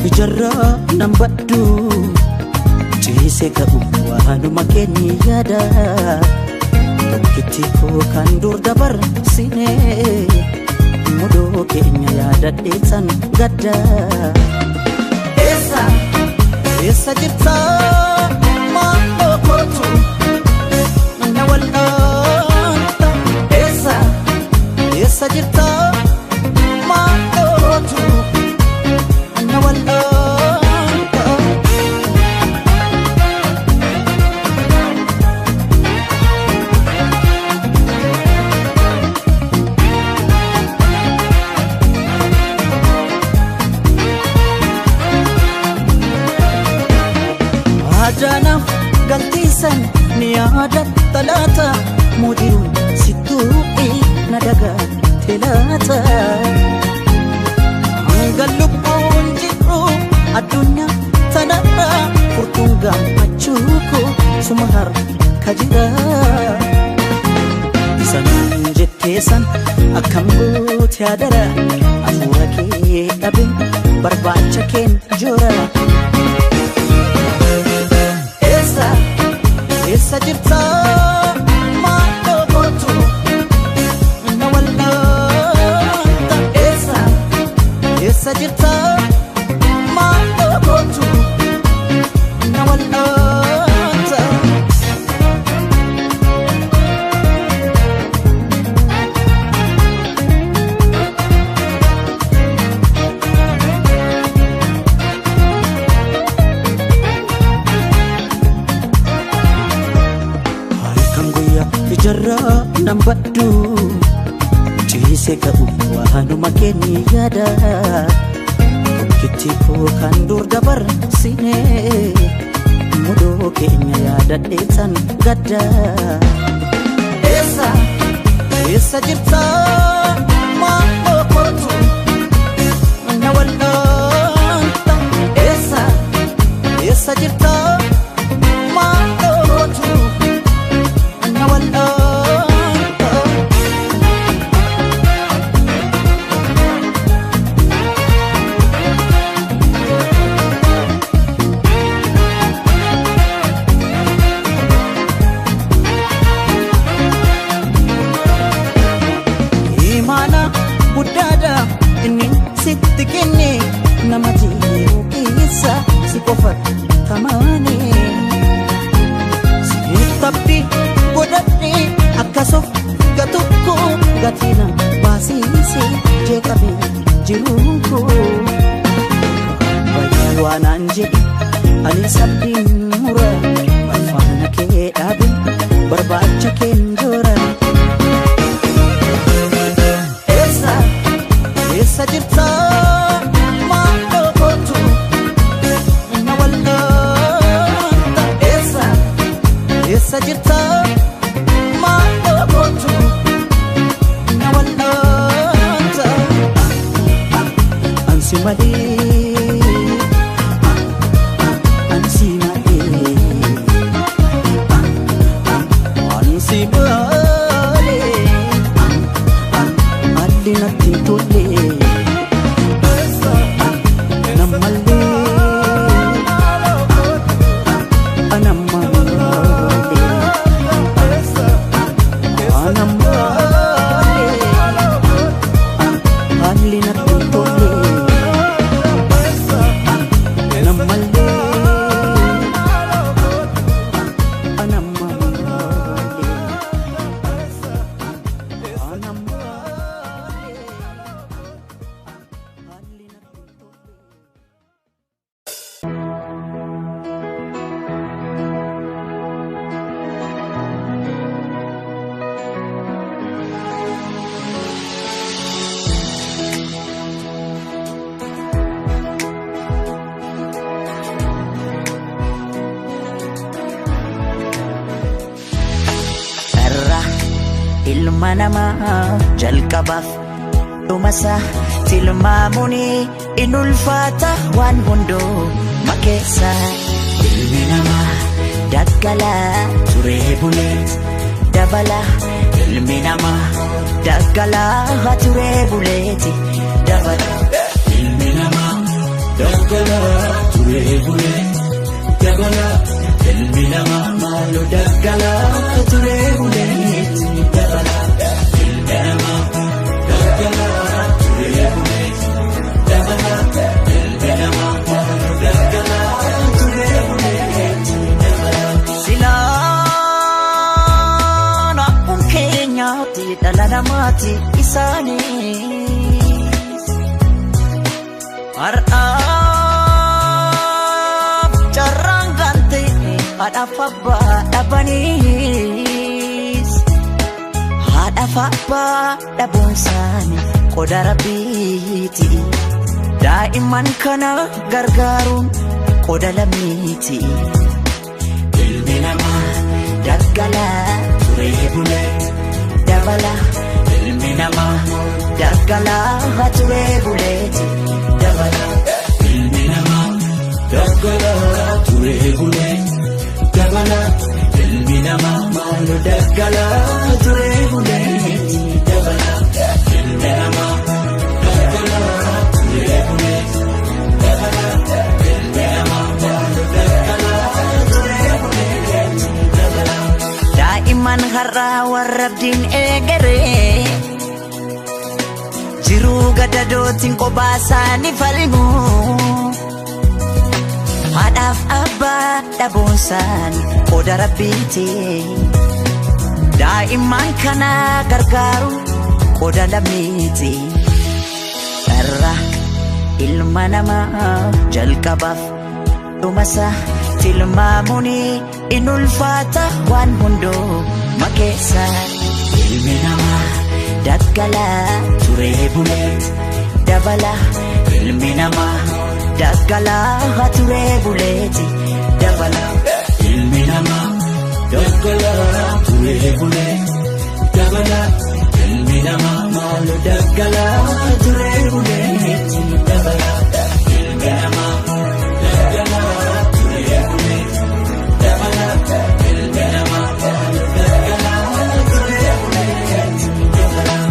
Ijarraa nan baddu ciise ka'u waanuma keenya yaada. Tokkitti koo kan dur dabarsine mudoo keenya yaadadheetan gadda. Eessa eessa jirta maaloo kootu na wal'aanta? Eessa eessa jirta maaloo kootu na wal'aanta? Ajaanaaf galtiisan ni yaadatta laata, mudiruun sittuu na dagatte laata. Hanga lubbuun jiru addunyaa tanarra furtuun gammachuu koo suma harka jira. Sanaan jettee san akkam goote yaadara, hafuura kee dhabe barbaacha keen joora. Eessa eessa jirta maaloo kootu na wal'aanta? Eessa eessa jirta maaloo kootu na wal'aanta? Halkan guyyaa ijarraa nan baddu ciise ka'u waanuma keenya yaada. Tokkitti koo kan dur dabarsine mudoo keenya yaadadheetan gadda. Eessa eessa jirta maaloo kootu na wal'aanta? Eessa eessa jirta maaloo kootu na wal'aanta? Imaana guddaadha inni sitti kenne, nama jiru keessa si qofa tamaane. Sitti godhadhe akkasuuf gatukko gatina baasiise jeeqame jiruun koo. Bayyaa waanaan jedhe ani sabdiin mura, faana kee dhaabe barbaacha keen joora. Eessa eessa jirta maaloo kootu na wal'aanta? Eessa eessa jirta maaloo kootu na wal'aanta? Ansi malee, ansi malee, ansi malee, haalli natti hin tolle nammallee anammallee anammallee haalli natti hin tolle nammallee anammallee anammallee haalli natti hin tolle. Irra ilma namaa jalqabaaf dhumasaa tilmaamuun in ulfaata waan hunduu makeessa. Ilmi namaa daggalaa turee buleet dabala, ilmi namaa daggalaa turee buleeti dabala. Ilmi namaa Daggalaa turee bulee dabalaa ilmi namaa maaloo daggalaa turee bulee dabalaa ilmi namaa daggalaa turee bulee dabalaa ilmi namaa maaloo daggalaa turee bulee dabalaa. Silaan akkuma keenyaatti dhala namaati isaanis. Har'aaf carraan gante haadhaaf abbaa dhabaniis. Haadhaaf abbaa dhabuun isaanii qoda rabbiiti. Daa'imman kana gargaaruun qoda lammiiti. Ilmi namaa daggalaa turee bulee dabala. Ilmi namaa daggalaa turee buleeti dabala. Ilmi namaa daggalaa turee bulee dabalaa ilmi namaa maaloo daggalaa turee bulee dabalaa ilmi namaa daggalaa turee bulee dabalaa ilmi namaa maaloo daggalaa turee bulee dabalaa. Daa'imman har'aa warra abdiin eegaree jiruu gadadootiin kophaa isaanii falmu. Haadhaaf abbaa dhabuun isaanii qoda rabbiiti. Daa'imman kana gargaaru qoda lammiiti. Dharra ilma namaa jalqabaaf dhumasa tilmaamuun in ulfaata waan hunduu makeessa. Ilmi namaa daggalaa turee bulee dabala. Ilmi namaa daggalaa turee buleeti dabala. Ilmi namaa daggalaa turee bulee dabalaa ilmi namaa maaloo daggalaa turee bulee dabalaa ilmi namaa daggalaa turee bulee dabalaa ilmi namaa maaloo daggalaa turee bulee dabalaa.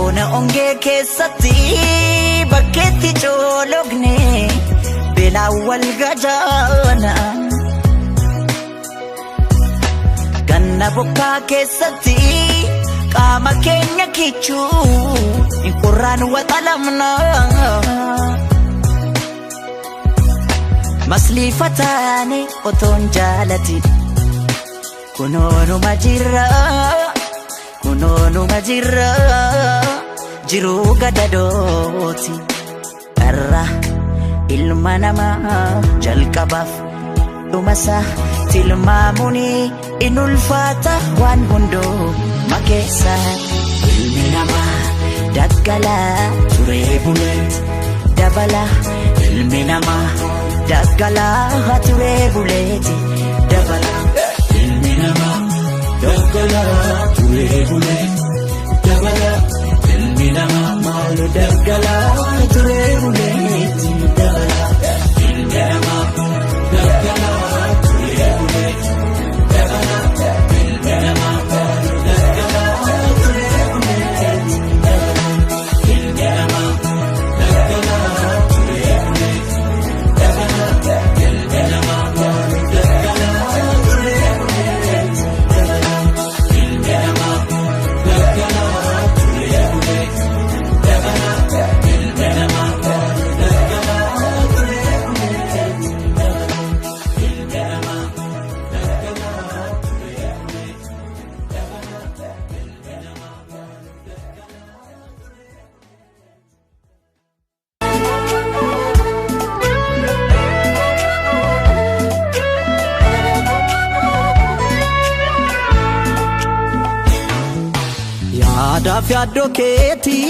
Ona ongee keessatti bakkeetti coologne beelaan wal gajaana. Ganna bokkaa keessatti qaama keenya kichuu hin qorraan waxalamna. Masliifataane otoon jaalati kunoonuma jirra kunoonuma jirra jiruu gadadooti. Dharra ilma namaa jalqabaaf dhumasa tilmaamuun in ulfaata waan hunduu makeessa. Ilmi namaa daggalaa turee bulee dabala. Ilmi namaa daggalaa turee buleeti dabala. Ilmi namaa daggalaa turee bulee dabalaa ilmi namaa maaloo daggalaa turee bulee dabalaa ilmi namaa daggalaa turee bulee dabalaa ilmi namaa maaloo daggalaa turee bulee dabalaa ilmi namaa daggalaa turee bulee dabalaa ilmi namaa maaloo daggalaa turee bulee dabalaa ilmi namaa daggalaa turee bulee dabalaa ilmi namaa maaloo daggalaa turee bulee dabalaa ilmi namaa daggalaa turee bulee dabalaa ilmi namaa maaloo daggalaa turee. Yaadaaf yaaddoo keetii.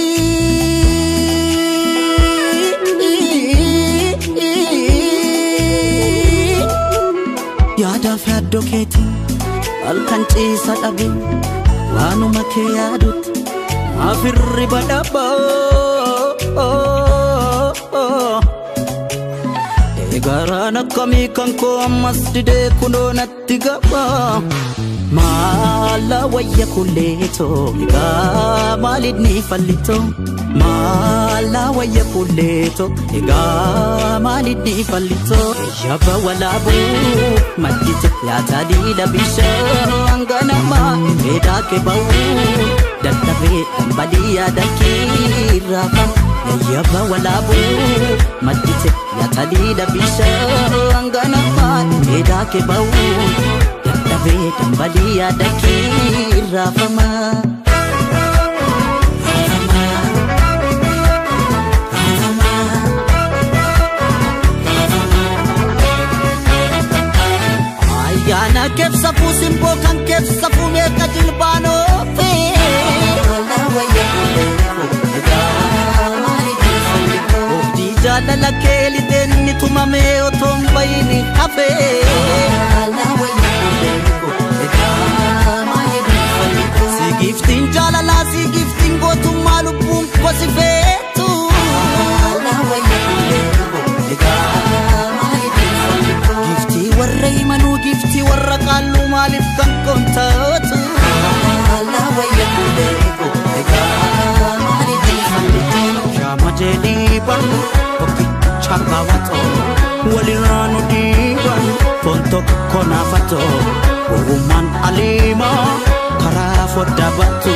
Yaadaaf yaaddoo keetii halkan ciisa dhabe waanuma kee yaadutti afirri badhaboo. Eegaraan akkamii kan koo ammas didee kunoo natti gaba. Maala wayya kulleetoo egaa maaliin ni fallitoo? Maala wayya kulleeto egaa maalidhi fallito yabba walaabuu maddite yaataliila bishaan ganamaa meedaa ba'uu dadhabee dhambalii yaada kiirraafama yabba walaabuu maddite yaataliila bishaan ganamaa meedaa ba'uu dadhabee dhambalii yaada kiirraafama. Ayyaana keebsafuu simboo kan keebsafuu meeqa jilbaanoofe. Oobdii jaalala keeliteen ni tumamee otoo hin bahin hafe. Si giftiin jaalalaa si giftiin gootummaa lubbuun kosi feetu. Giftii warra himanuu giftii warra qaalluu maaliif kan koontaatu? Shaama jedhii barnu tokkicha kaawwatoo walirraa nu dhiiban foon tokko naafatoo gowwummaan aliimaa karaa foddaa baatu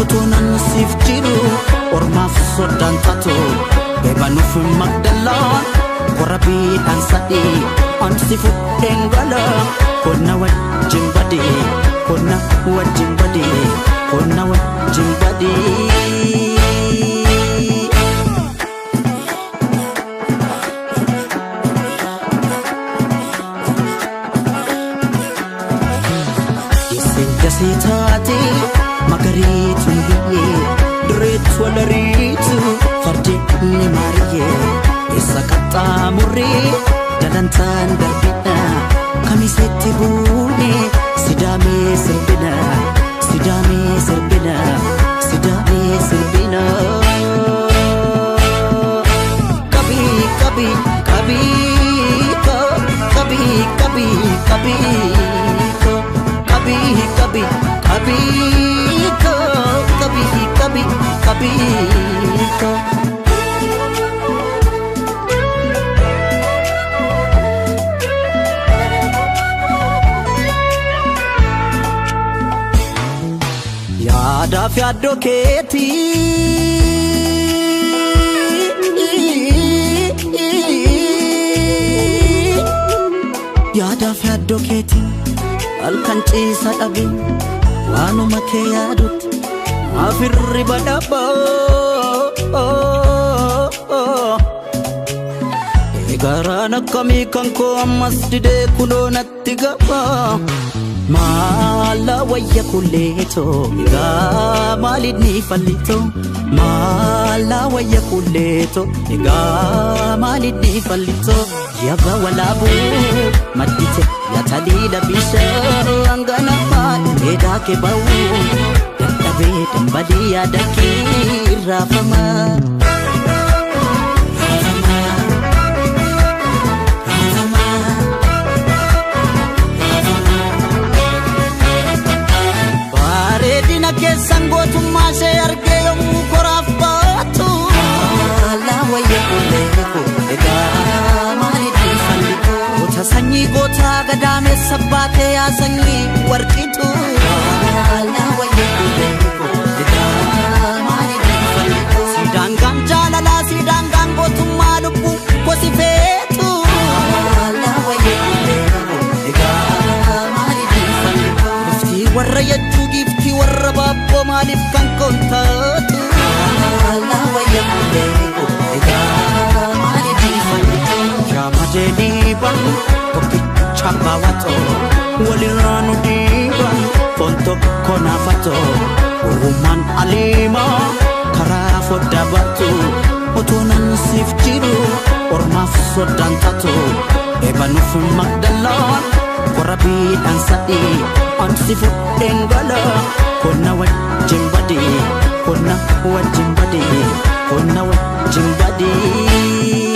utuu nan siif jiru ormaaf soddaan taatu eebanuuf magdalaan korabiidhaan sadii ansi fudheen gala konna wajjin badee konna wajjin badee konna wajjin badee. Isin taate magariituun biyyee dureetu walariitu fardi ni maariyyee isa qaxxaamurree dalantaan darbina kamisetti buune sidaamee sirbina sidaamee sirbina sidaamee sirbina. Kabii kabii kabii kabii kabii kabii kabii kabii kabii kabii kabii kabii. Yaadaaf yaaddoo keetii. Yaadaaf yaaddoo keetii halkan ciisa dhabe waanuma kee yaadutti afirri badhabaa. Garaan akkamii kan koo ammas didee kunoo natti gabaa. Maala wayya kulleetoo egaa maalidni fallitoo maala wayya kulleetoo egaa maalidni fallitoo yabba walaabuu maddite yaataliila bishaan ganamaa meedaa kee ba'uu dadhabee dambalii yaada kiirraafama. Bareedina keessan gootummaa ishee argee yommuu koraaf baatu. Goota sanyii gootaa gadaameessa baatee yaa sanyii warqitu. Sidaangaan jaalalaa sidaangaan gootummaa lubbuu gosi feetu. Giftii warra yachuu giftii warra baabboo maaliif kan koontaatu? Shaama jedhii barnu tokkicha kaawwatoo walirraa nu dhiiban foon tokko naafatoo gowwummaan aliimaa karaa foddaa baatu utuu nan siif jiru ormaaf soddaan taatu eebanuuf magdalaan korabiidhaan sadii ansi fudheen gala konna wajjin badee konna wajjin badee konna wajjin badee.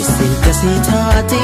Isin dasii taate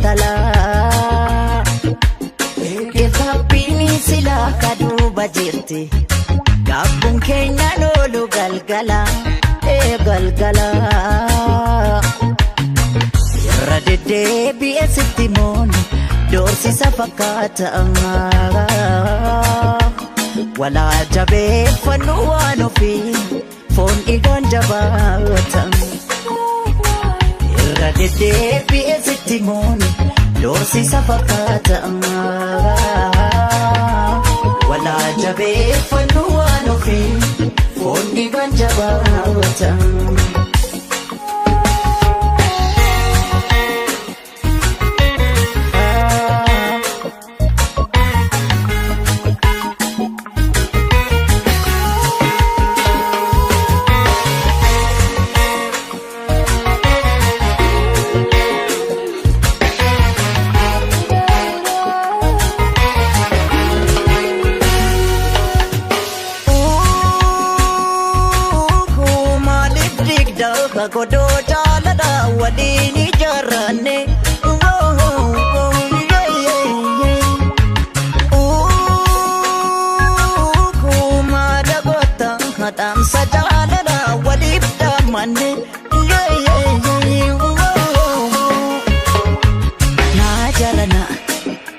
battalaa. Keefabbiin silaa kaduuba jirti. Gaabbuun keenya loolu galgala ee galgala. Irra deddeebi'ee sitti mooni doorsisa fakkaata. Walaa jabeeffannu waan ofii foon dhiigaan jabaata. Irra deddeebi'ee sitti mooni doorsisa fakkaata. Walaa jabeeffannu waan ofii foon dhiigaan jabaata. Maaliif digda godoo jaalala waliin ijaarranne? Maada goota dhaamsa jaalala waliif dhaammanne. Naa jaalana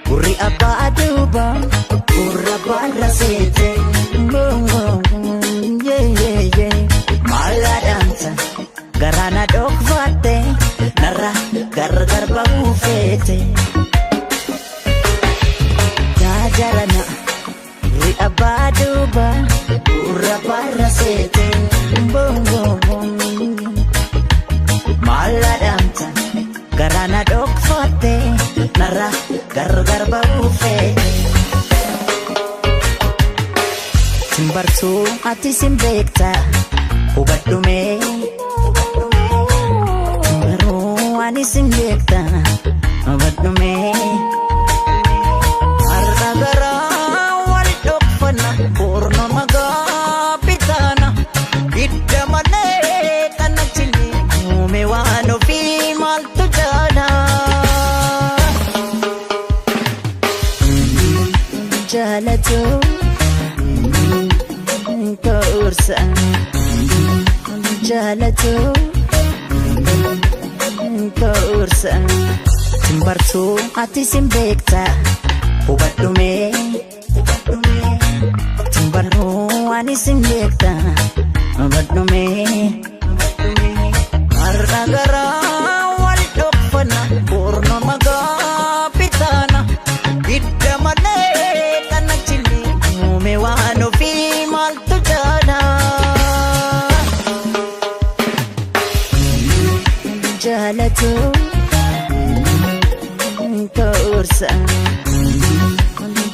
gurri abbaa duuba gurra baarra seete. Maalaadhaansa garaana dhokfatte narra gargar ba'uu feete. Naa jaalana gurri abbaa duuba gurra baarra seete. Maalaadhaansa garaana dhokfatte narra gargar ba'uu feete. Simbartuu ati simbeekta hubadhume Simbaruu ani simbeekta hubadhume Har'a garaa wal dhokfanna boorna magaa bitaana Hidda malee kana chini uume waan ofii maaltu jaala Jaalatu Koorsa jaalatu koorsa Simbartuu ati simbeekta hubadhume Simbartuu ani simbeekta hubadhume Har'a garaa wal dhokfanna boorna magaa bitaana Hidda malee kana chini uume waan ofii maaltu jaala Jaalatu koorsa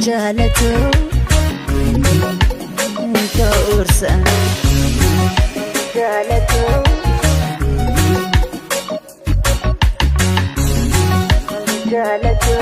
jaalatu koorsa jaalatu jaalatu.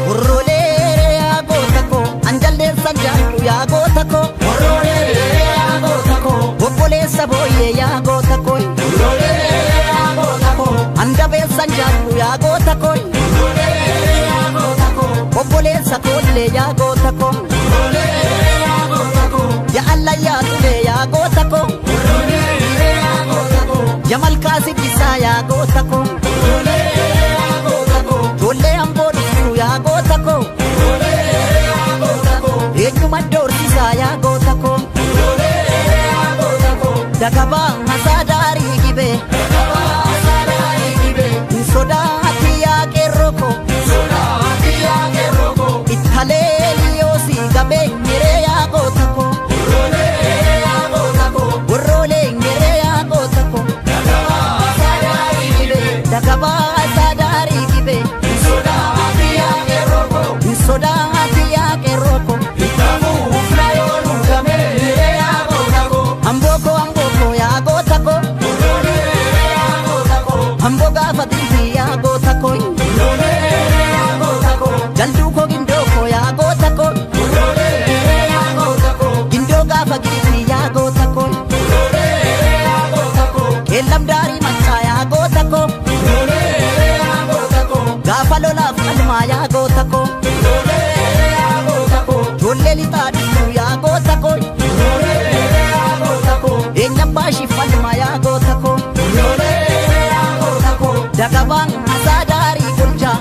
Hurroolee yaa goota koo anjalleessa jaallu yaa goota koo. Hurroolee yaa goota koo obboleessa booyyee yaa goota koo. Hurroolee yaa goota koo andabeessa jaallu yaa goota koo. Hurroolee yaa goota koo obboleessa koollee yaa goota koo. Hurroolee yaa goota koo yaa allayyaa tulee yaa goota koo. Hurroolee yaa goota koo yaa malkaa sibisaa yaa goota koo. Hurroolee yaa goota koo ijoollee amboo dhufuu yaa goota koo. Dagabaa hasaadaarii gibee. Sodaati yaa qeerroo koo. Ittalee liyoosii gabee ngeree yaa goota koo. Worroolee ngeree yaa goota koo. Dagabaa hasaadaarii gibee. Sodaati yaa qeerroo koo. Amboo koo amboo koo yaa goota koo. Amboo gaafa dintii yaa goota koo. Jalduu koo gindoo koo yaa goota koo. Gindoo gaafa giifii yaa goota koo. Keellam daarii maccaa yaa goota koo. Gaafa lolaaf qalmaa yaa goota koo. Ijoollee lixaa dhuftuu yaa goota koo. Eenyaan baashiif falmaa yaa goota koo. Dagabaan hasaadaarii golchaa.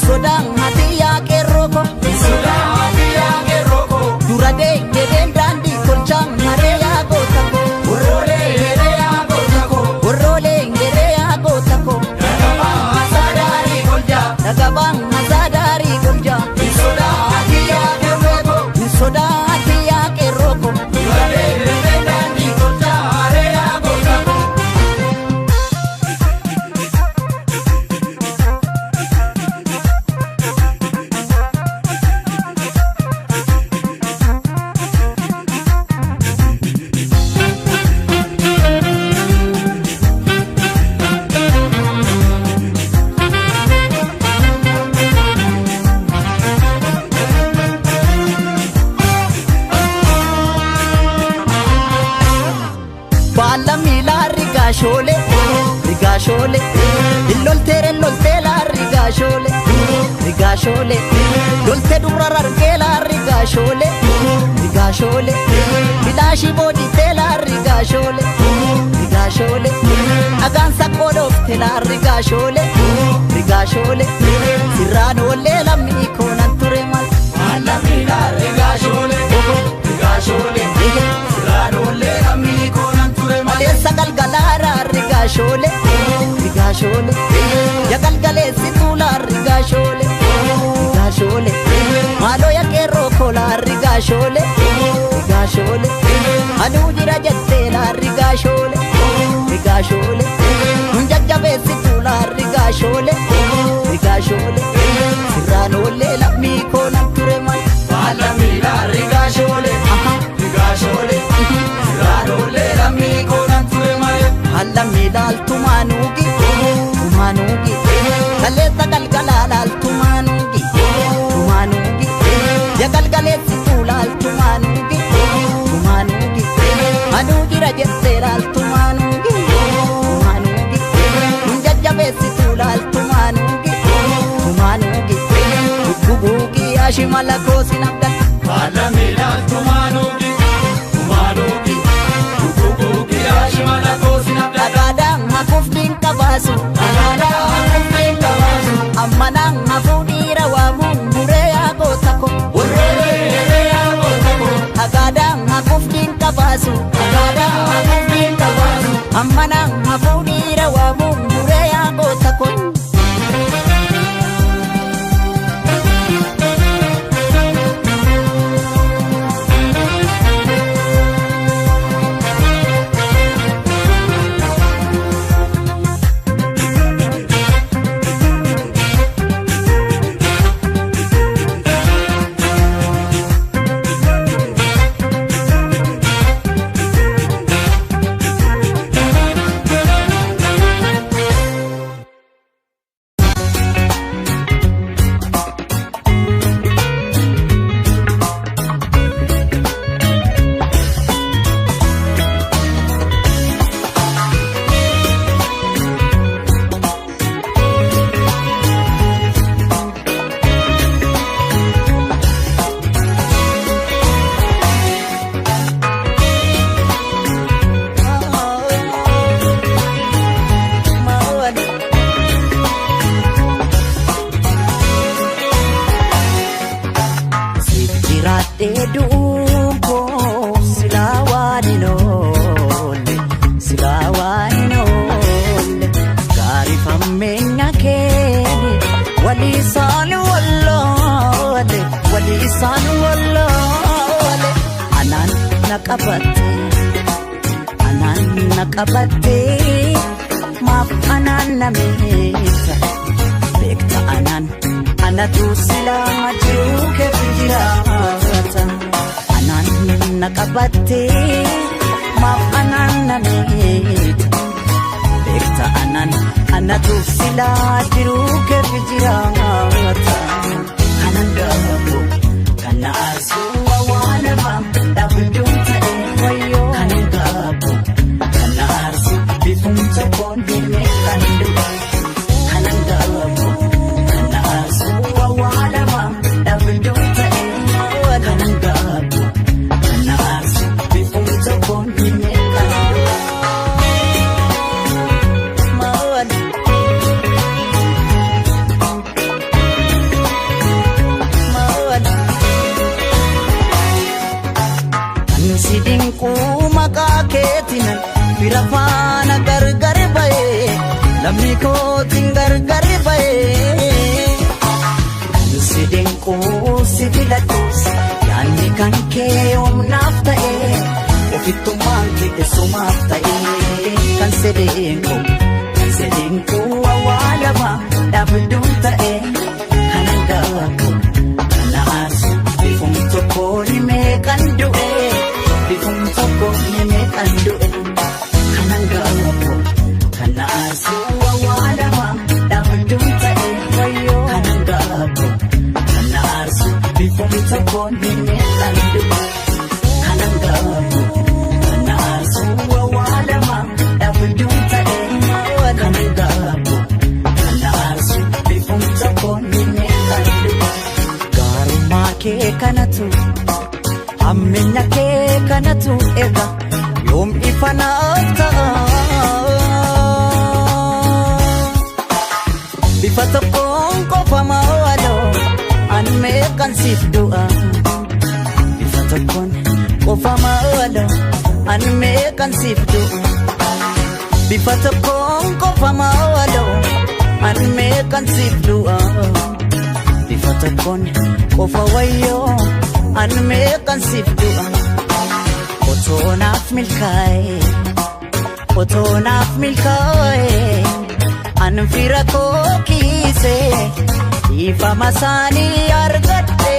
Sodaan ati yaa qeerroo koo. Dura deeggeen daandii tolchaa maree yaa goota koo. Worroolee ngeree yaa goota koo. Dagabaan hasaadaarii golchaa. Sodaati yaa qeerroo koo. Baala miilaa rigaashoolee rigaashoolee lolteere lolteelaa rigaashoolee rigaashoolee loltee dubra rargeelaa rigaashoolee rigaashoolee bilaashii booditeelaa rigaashoolee rigaashoolee dhagaan saqqoo dhoofteelaa rigaashoolee rigaashoolee sirraan oollee lammii koonan ture mal. Baala miilaa rigaashoolee rigaashoolee sirraan oollee lammii koonan ture mal. Maleessa galgalaaraa rigaashoolee rigaashoolee ya galgaleessi tuulaa rigaashoolee rigaashoolee maaloo ya qeerroo koolaa rigaashoolee rigaashoolee anuu jira jetteelaa rigaashoolee rigaashoolee nun jajjabeessi tuulaa rigaashoolee rigaashoolee sirraan oollee lammii koonan ture mal. Baala miilaa rigaashoolee rigaashoolee sirraan oollee lammii koonan ture mal. Allamii laaltumaanuugi tumaanuugi kaleessa galgalaa laaltumaanuugi tumaanuugi ya galgaleessituu laaltumaanuugi tumaanuugi anuu jira jettee laaltumaanuugi tumaanuugi nun jajjabeessituu laaltumaanuugi tumaanuugi gugguugi ashimala koosin abdata. Baala miilaa tumaanuugi tumaanuugi gugguugi ashimala koosin abdata. Dhagaadhaan hafuuf dinqa baasu. Dhagaadhaan hafuuf dinqa baasu. Ammanaan hafuu dhiira waamuun muree yaa goota ko. Worroolee yaa goota ko. Dhagaadhaan hafuuf dinqa baasu. Dhagaadhaan hafuuf dinqa baasu. Ammanaan hafuu dhiira waamuun muree yaa goota ko. Jiraadhee du'uun koo silaa. qabatte, anaan na qabatte, maaf anaan na miita? Beekta anaan anatu silaa jiruu keef jiraata. Anaan na qabatte, maaf anaan na miita? Beekta anaan anatu silaa jiruu keef jiraata. Kanan gaafo kana aarsu awwaalama dhaabduun ta'e wayyoo. Kanan gaafo kana aarsu bifuun tokkoon deemee kan du'e. Kanan gaafo kana aarsu awwaalama dhaabduun ta'e. Kanan gaafo kana aarsu bifuun tokkoon deemee kan du'e. Maal? Maal? Ansi dinquu maqaa keetinan fira faana gargar ba'ee, lammii kootiin gargar ba'ee. Ansi dinquu si filadhus yaadni kan kee humnaaf ta'ee, ofittummaan kee sumaaf ta'ee. Kan si dinquu, kan si dinquu awwaalama dhaabduun ta'ee. Kanan gaafo kana aarsu bifuun tokko himee kan du'e, bifuun tokko himee kan du'e. Kanan gaafo kana aarsu awwaalama dhaabduun ta'e wayyoo. Kanan gaafo kana aarsu bifuun tokko himee kan du'e. Kanan gaafo kana aarsu awwaalama dhaabduun ta'e. Kanan gaafo kana aarsu bifuun tokko himee kan du'e. Gaarummaa kee kanatu, hammeenya kee kanatu eega yoom ifa naaf ta'a? Bifa tokkoon qofa maaloo an meeqan siif du'a? Bifa tokkoon qofa maaloo an meeqan siif du'a? Bifa tokkoon qofa maaloo an meeqan siif du'a? Bifa tokkoon qofa wayyoo an meeqan siif du'a? Otoo naaf milkaa'e, otoo naaf milkaa'e, an fira koo kiise dhiifama isaanii argadhe,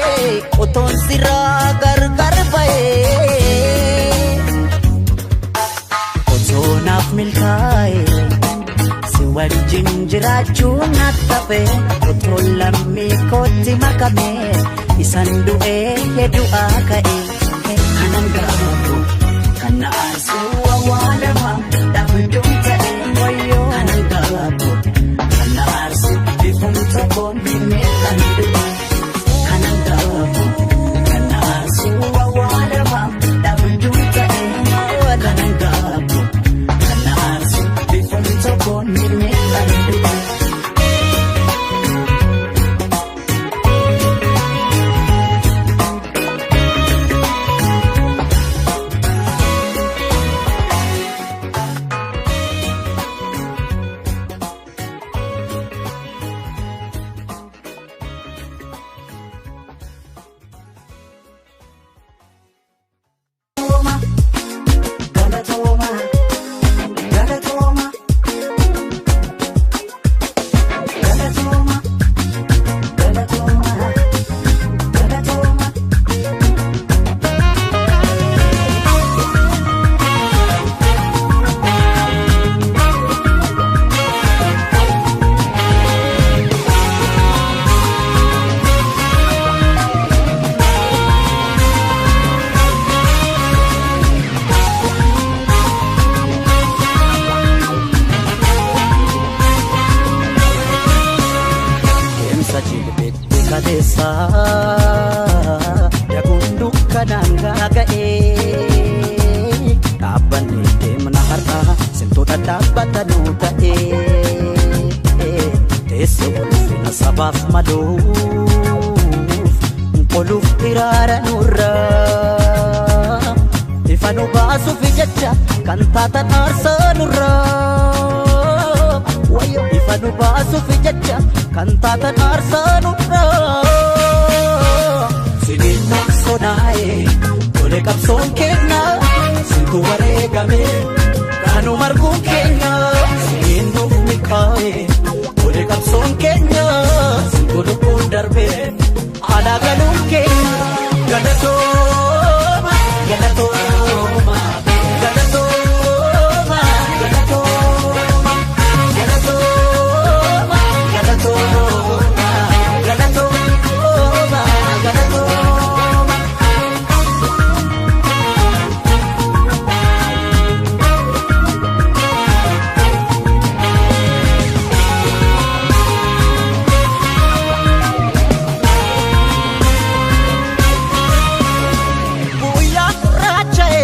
otoon sirraa gargar ba'e. Otoo naaf milkaa'e si wajjin jiraachuun naaf tafe, otoo lammii kootti makame isan du'ee du'aa ka'e. Kanan gaafo kana aarsu awwaalama dhaabduun ta'e wayyoo. Kanan gaafo kana aarsu bifuun tokkoon himee kan du'e. Kanan gaafo kana aarsu awwaalama dhaabduun ta'e. Kanan gaafo kana aarsu bifuun tokkoon himee kan du'e. Galatooma, galatooma, galatooma, galatooma, galatooma. Deemsa jilbeetti kaleessa daguun dukkanaan gaaga'ee, dhaabbanne deemna har'a simtoota dhaabbatanuu ta'ee, teessoo ulfina sabaaf maluuf qoluuf hiraara nurra, ifa nu baasuuf jecha kan taatan aarsaa nurra. Wayyo, ifa nu baasuuf jecha kan taatan aarsaa nurra. Siniin sodaa'e tole qabsoon kenna. alaa galuun keenya. Galatooma, galatooma, galatooma, galatooma, galatooma, galatooma, galatooma, galatooma. Guyyaa gurraacha'e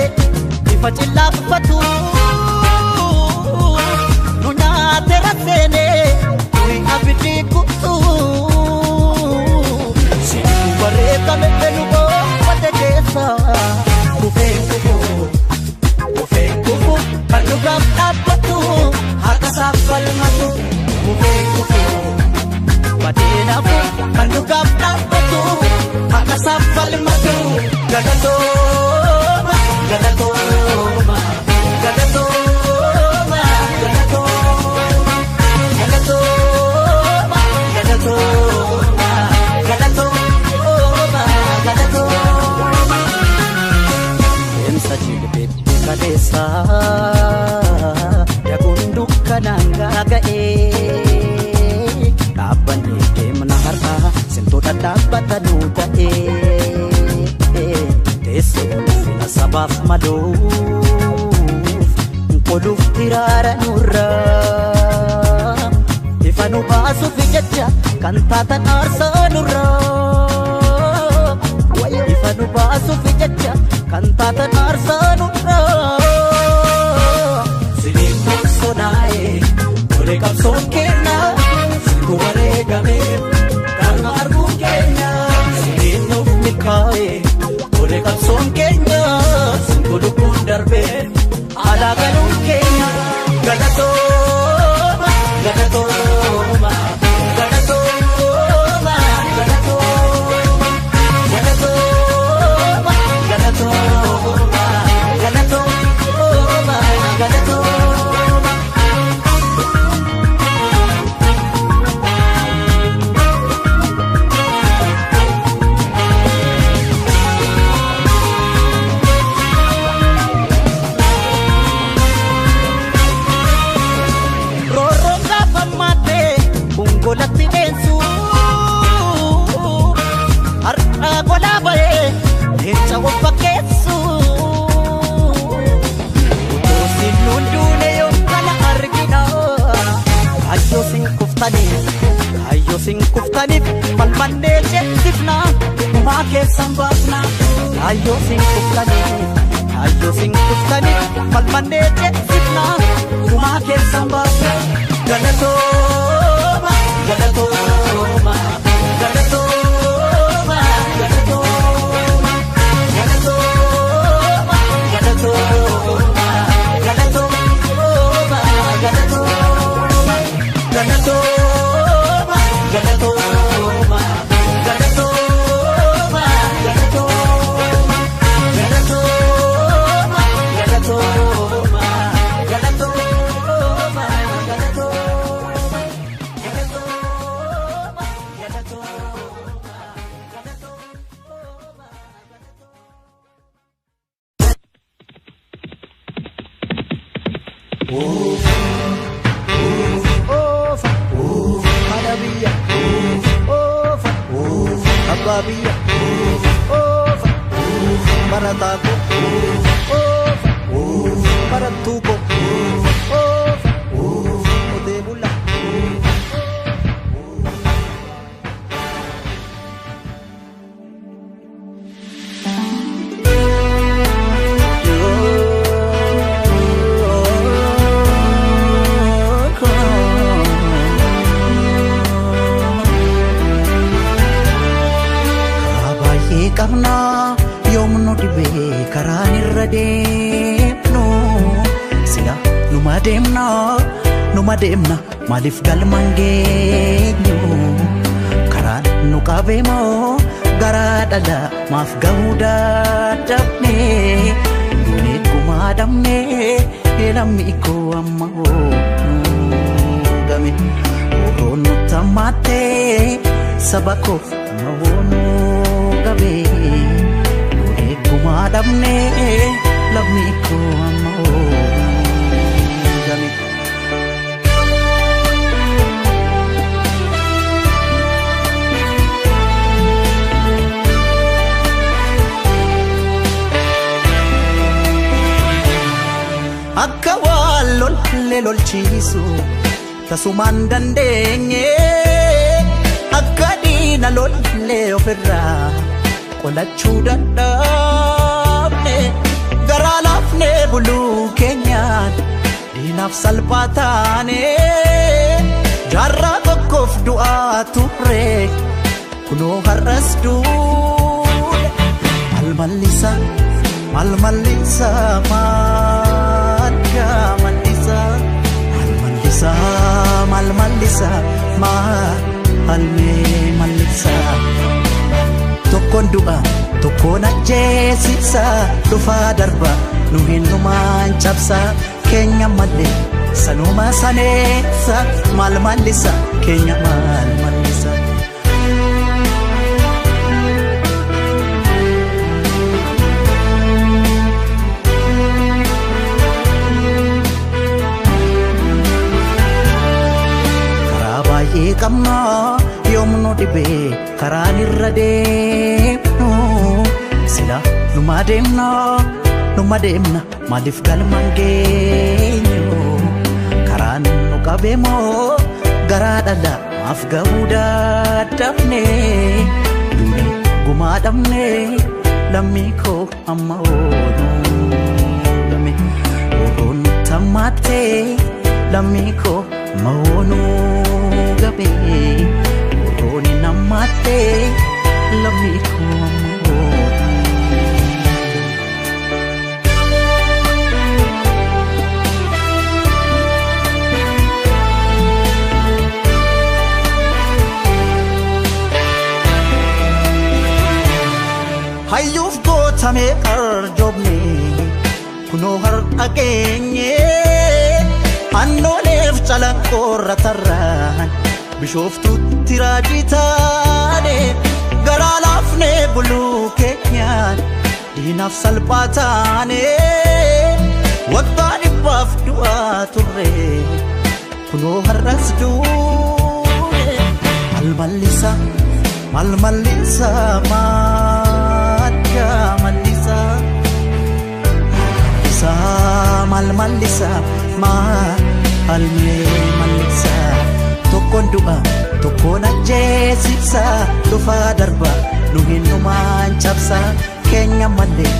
bifa cillaafatu nu nyaate raseene nuyi abidii kutu sintu bareedame nu oofate keessa kufee kufu kufee kufu kan dhugaaf dhaabbatu harka isaaf falmatu kufee kufu badeenafu kan dhugaaf dhaabbatu harka isaaf falmatu. Galatooma, galatooma, galatooma, galatooma, galatooma, galatooma, galatooma, galatooma. Deemsa jilbeetti kaleessa daguun dukkanaan gaaga'ee dhaabbannee deemna har'a simtoota dhaabbata nuu ta'ee teessoo ulfina sabaaf maluuf qoluuf diraara nurra ifa nu baasuuf jecha kan taatan aarsaa nurra ifa nu baasuuf jecha kan taatan aarsaa nurra siniin sodaa'e tolee qabsoon kenna sintu wareegame kan arguun keenya siniin nuuf milkaa'e tolee qabsoon keenya sintu lubbuun darbe alaa galuun keenya. Galatooma, galatooma, galatooma, galatooma, galatooma, galatooma, galatooma, galatooma. Roorroon gaafa maattee gongolatti dheensu har'a golaa ba'ee leenca of fakkeessu. Utuu sin hunduune yoo kana argina kaayyoo sin kuftaniif kaayyoo sin kuftaniif falmannee ceesifna gumaa keessan baafna kaayyoo sin kuftaniif kaayyoo sin kuftaniif falmannee ceesifna gumaa keessan baafna. Galatooma, galatooma, galatooma, galatooma, galatooma, galatooma, galatooma, galatooma, galatooma, galatooma, galatooma, galatooma, galatooma, galatooma, galatooma, galatooma, galatooma, galatooma, galatooma. Oofa, haadha biyya, oofa, abbaa biyya, oofa, barataa ko, oofa, barattuu ko, oofa, qotee bulaa. Karaa baay'ee qabna yoom nu dhibee karaan irra deemnu sila numa deemna numa deemna maaliif galma hin geenyu karaan nu qabeemoo garaa dhala maaf gahuu dadhabne duunee gumaa dhabne lammi koo amma game. Oroon nutti hammaattee saba koof amma hoonuu gabe duune gumaa dhabne lammii koo amma ooluu game. Akka waan lollee lolchiisu tasumaan dandeenye akka diina lollee ofirraa qolachuu dadhabne garaa laafnee buluu keenyaan diinaaf salphaa taane jaarraa tokkoof du'aa turre kunoo har'as duune maal mallisa maal mallisa maal mallisa maal mallisa maal mallisa maal mallisa tokkoon du'a tokkoon ajjeesisa dhufaa darba nu hinnumaan cabsa keenya malee sanuma saneessa maal mallisa keenya maal mallisa. Karaa baay'ee qabna yoomnu dhibee karaan irra deemnu sila numa deemna numa deemna maaliif galmaan geenyu karaan nu qabeemoo garaa dhala maaf ga'uu dadhabne duune gumaa dhabne lammii koo amma ooluu game ooluun tammaattee lammii koo amma ooluu gabe ooluun nammaattee lammii koo amma ooluu. Hayyuuf gootamee arjoomne kunoo har'a geenye annooleef calanqoorra tarraan bishooftuutti raajii taane garaa laafnee buluu keenyaan diinaaf salphaa taane waggaa dhibbaaf du'aa turre kunoo har'as duune maal mallisa maal mallisa maal mallisa mallisa maal mallisa maal mallisa tokkoon du'a tokkoon ajjeesisa dhufaa darba nu hinnumaan cabsa keenya malee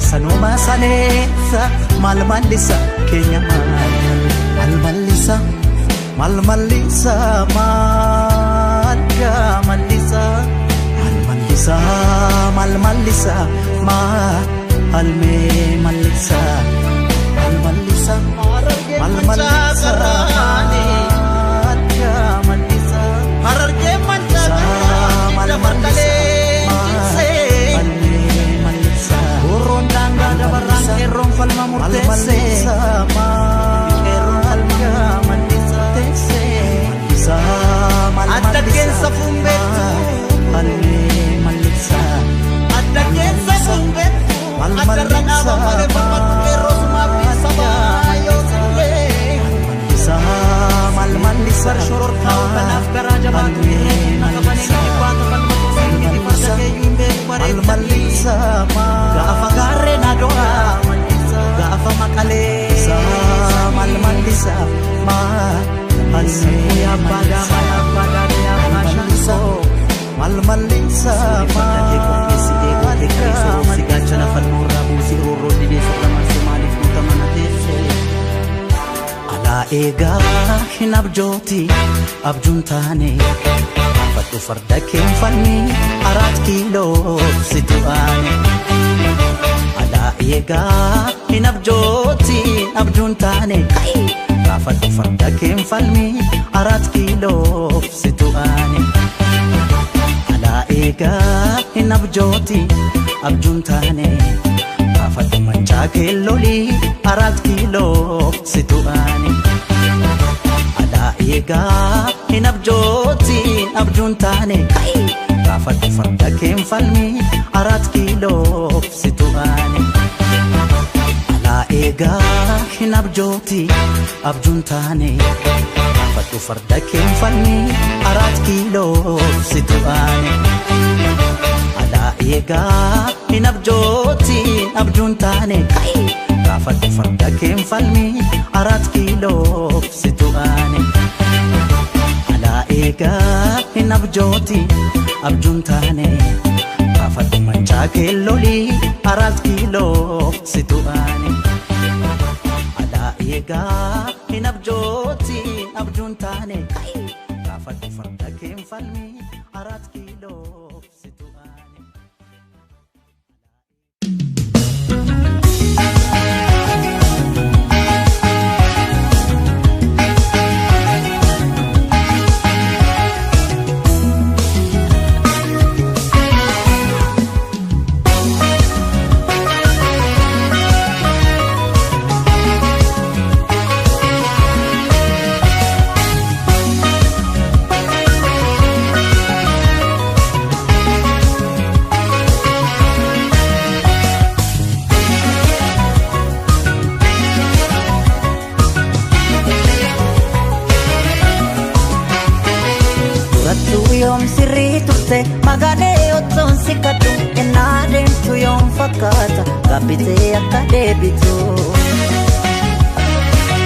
sanuma saneessa maal mallisa keenya maal mallisa maal mallisa maal mallisa maal mallisa maal mallisa maal mallisa maal mallisa maal mallisa mallisa Harargee mancaa maal dabarkalee jigsee mallisa Roon daangaa dabarraan qeerroon falma murteessee qeerroon falma murteessee Adda keessa fuun beektu mallisa Adda keessa fuun beektu Addarra dhaaba malee falmatu qeerroo sumaaf sabaa yoo sillee maal mallisa Shororkaa kanaaf garaa jabaatu irree qabanii dhibbaata falmatu singiti farda keeyyuu hin beeku maal bareechanii mallisa Gaafa gaarreen ado'aa gaafa maqalee maal mallisa maal Abbaa daamaa abbaa daadhii abbaa shankoo maal mallisa Farda kee qopheessitee gootee kaleessa roobsi gaachana fannoorraa buusii roorroo didee sirra marsee maaliif guuta mana teessee. Alaa eegaa hin abjooti abjuun taane fadhu farda keen falmi araat kiiloo si tu'aane. Alaa eegaa hin abjooti abjuun taane gaafadhu farda keen falmi araat kiiloo si tu'aane. Alaa eegaa hin abjooti abjuun taane gaafadhu mancaa keellolii araat kiiloo si tu'aane. Alaa eegaa hin abjootiin abjuun taane. Gaafadhu farda keen falmii 4 kiiloof situ aane. Alaa eegaa hin abjooti abjuun taane. Gaafadhu farda keen falmii 4 kiiloof situ aane. Alaa eegaa hin abjooti abjuun taane. Gaafadhu farda keen falmii 4 kiiloof situ aane. Alaa eegaa hin abjooti abjuun taane. Gaafadhu mancaa keellolii 4 kiiloof situ aane. Alaa eegaa hin abjooti abjuun taane. Gaafadhu farda keen falmii 4 kiiloof situ aane. Yoom sirrii turte magaalee ottoon si kadhu ennaa deemtu yoom fakkaata gaabbitee akka deebitu.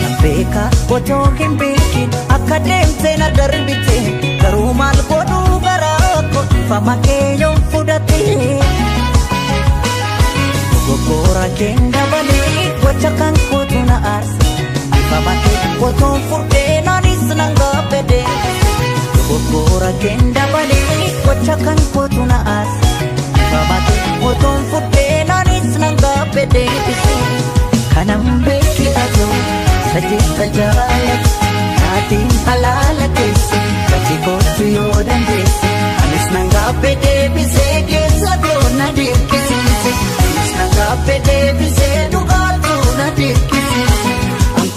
Nan beeka otoo hin beekin akka deemte na darbite garuu maal godhuu garaa koo ifama kee yoom fudhate. Dogoggora keen dabalee gocha kan kootu na aarse ifama kee otoon furdee naanis nan gaabbede. Dogoggora keen dabalee gocha kan kootu na aarse ifama kee otoon furdee naanis nan gaabbede deebise. Kanan beeki atoo sajeessa jaalatu taatiin halaala keessa gatii kootu yoo dandeesse anis nan gaabbe deebisee keessa koo na dirqisiise anis nan gaabbe deebisee dhugaatuu na dirqisiise.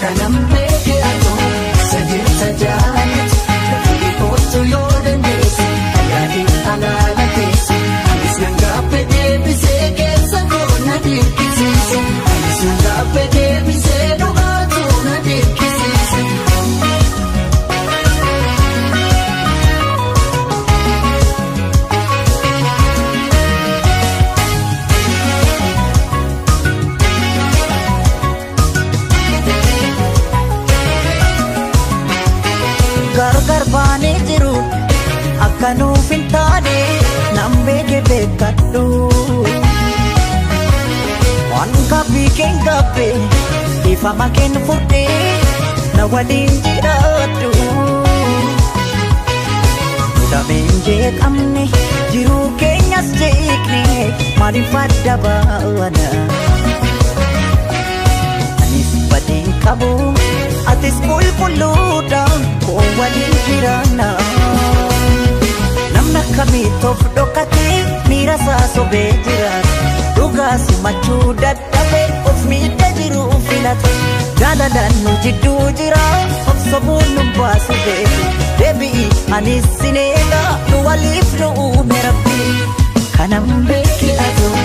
Kanan beeki atoo sajeessa jaalatu gatii kootu yoo dandeesse taatiin halaala keessa anis nan gaabbe deebisee keessa koo na dirqisiise anis nan gaabbe deebisee dhugaatuu na dirqisiise. Gargar baanee jiru akka nuuf hin taane nan beeke beekadhu. Waan gaaffii keen gaaffe ifama keen furdee na waliin jiraadhu. Dameen jeeqamne jiruu keenyas jeeqne maaliif adda baana? Anis badii qabu atis qulqulluudha koo waliin jiraanna. Namni akkamitti of dhokatee miira isaa sobee jiraata. Dhugaa simachuu dadhabee of miidha jiruu filata. Jaalalaan nu jidduu jira of sobuun nu baasu beeku. Deebi'i anis sin eega nu waliif nu uume Rabbi. Kanan beeki atoo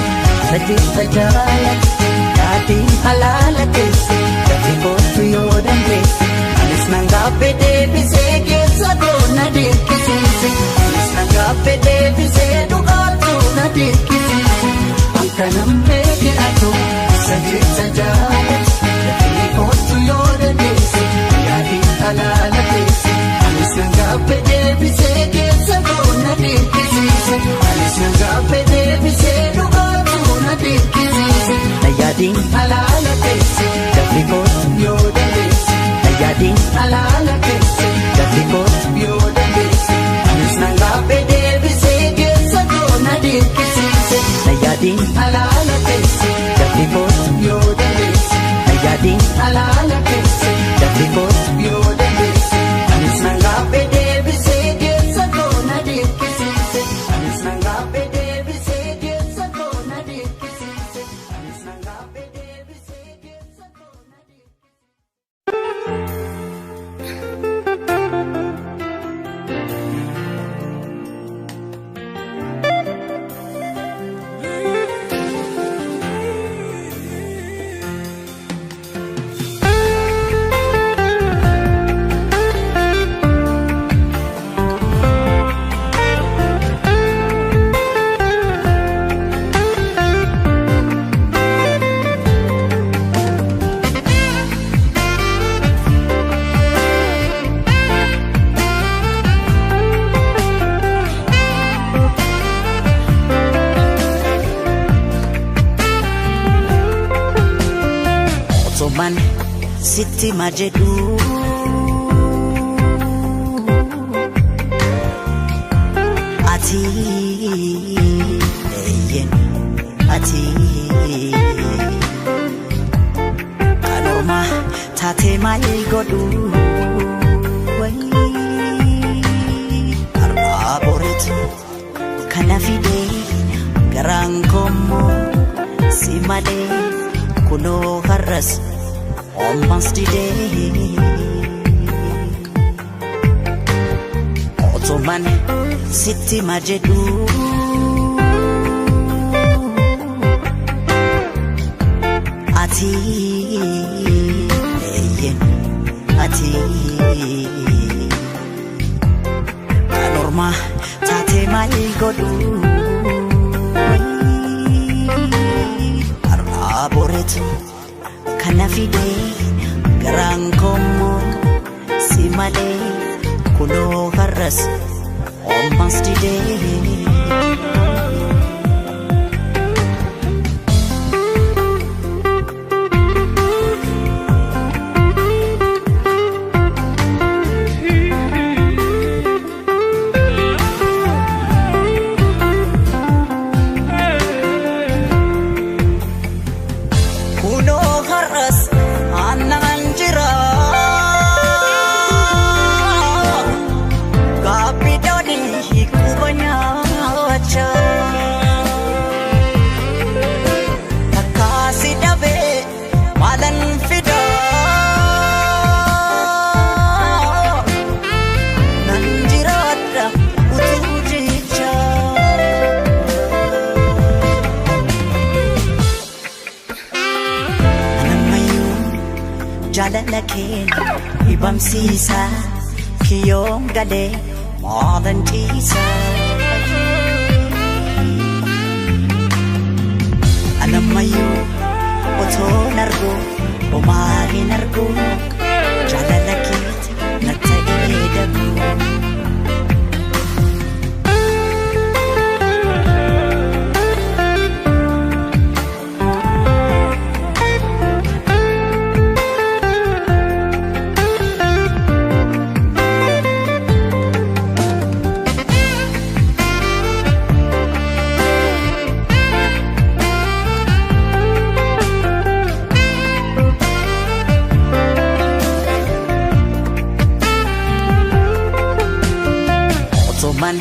sajeessa jaalatu taatiin halaala keessa gatii kootu yoo dandeesse anis nan gaabbe deebisee keessa koo na dirqisiise anis nan gaabbe deebisee dhugaatuu na dirqisiise. Kanan beeki atoo sajeessa jaalatu gatii kootu yoo dandeesse taatiin halaala keessa anis nan gaabbe deebisee keessa koo na dirqisiise anis nan gaabbe deebisee dhugaatuu na dirqisiise. Nayyaadiin halaala keessa gatii kootu yoo dandeesse nayyaadiin halaala keessa gatii kootu yoo dandeesse anis nan gaabbe deebisee keessa koo na dirqisiise. Nayyaadiin halaala keessa gatii kootu yoo dandeesse nayyaadiin halaala keessa gatii kootu yoo dandeesse anis nan gaabbe deebisee keessa koo na dirqisiise anis nan gaabbe deebisee keessa koo na dirqisiise anis nan gaabbe deebisee keessa koo na dirqisiise. Otoman sitti majedhu ati eyyen ati kan ormaa taate maal godhu har'aa boreetu kana fide garaan koommoo si malee kunoo har'as ommas didee. Otoman sitti majedhu ati eyyen ati kan ormaa taate maal godhu har'aa boreetu kana fide garaan koommoo si malee kunoo har'as ommas didee. Kunoo har'as aannan jira gaabbiidhaan quba nyaacha takkaasi dhabee maalan fida nan jiraadha utuu jecha. Anammayyuu jaalala kee dhibamsiisa kiyyoon galee maalan ciisa. Anammayyuu otoon argu homaa hin argu jaalala keeti na ta'ee dagu. Otoman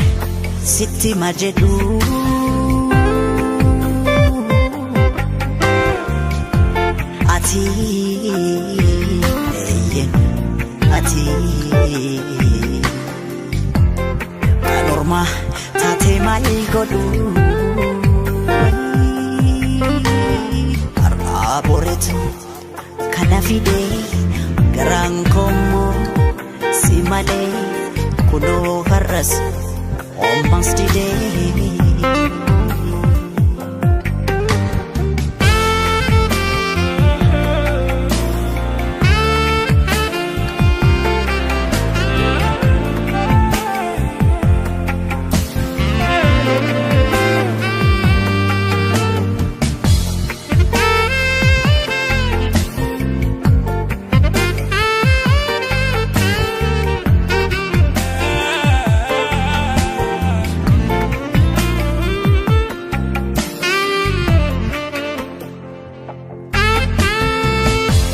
sitti majedhu ati eyyen ati kan ormaa taate maal godhu har'aa boreetu kana fide garaan koommoo si malee kunoo har'as ommas didee.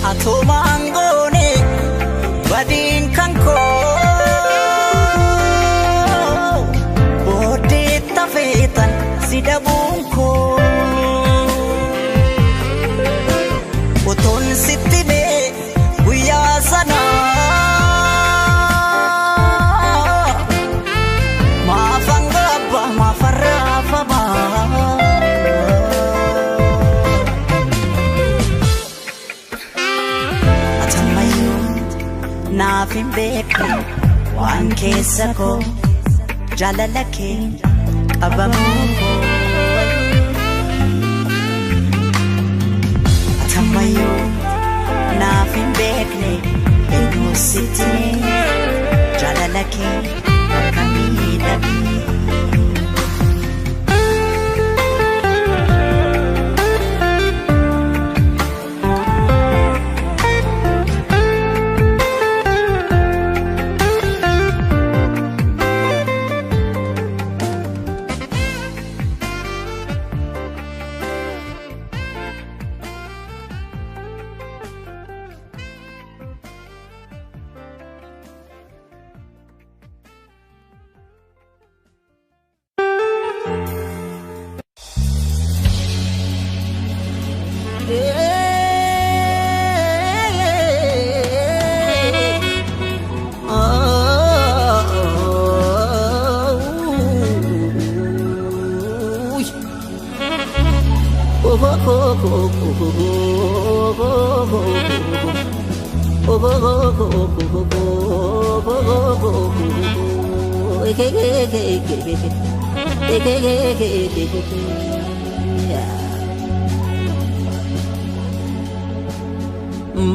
Atumaan goone badiin kan koo booddee tafeetan si dhabuun koo utuun sitti mee guyyaa sana maafan gaabba maafan raafama. Atammayyuu naaf hin beekne waan keessa koo jaalala kee qabamuu koo. Atammayyuu naaf hin beekne eenyu sitti mee jaalala kee akka miidhagee.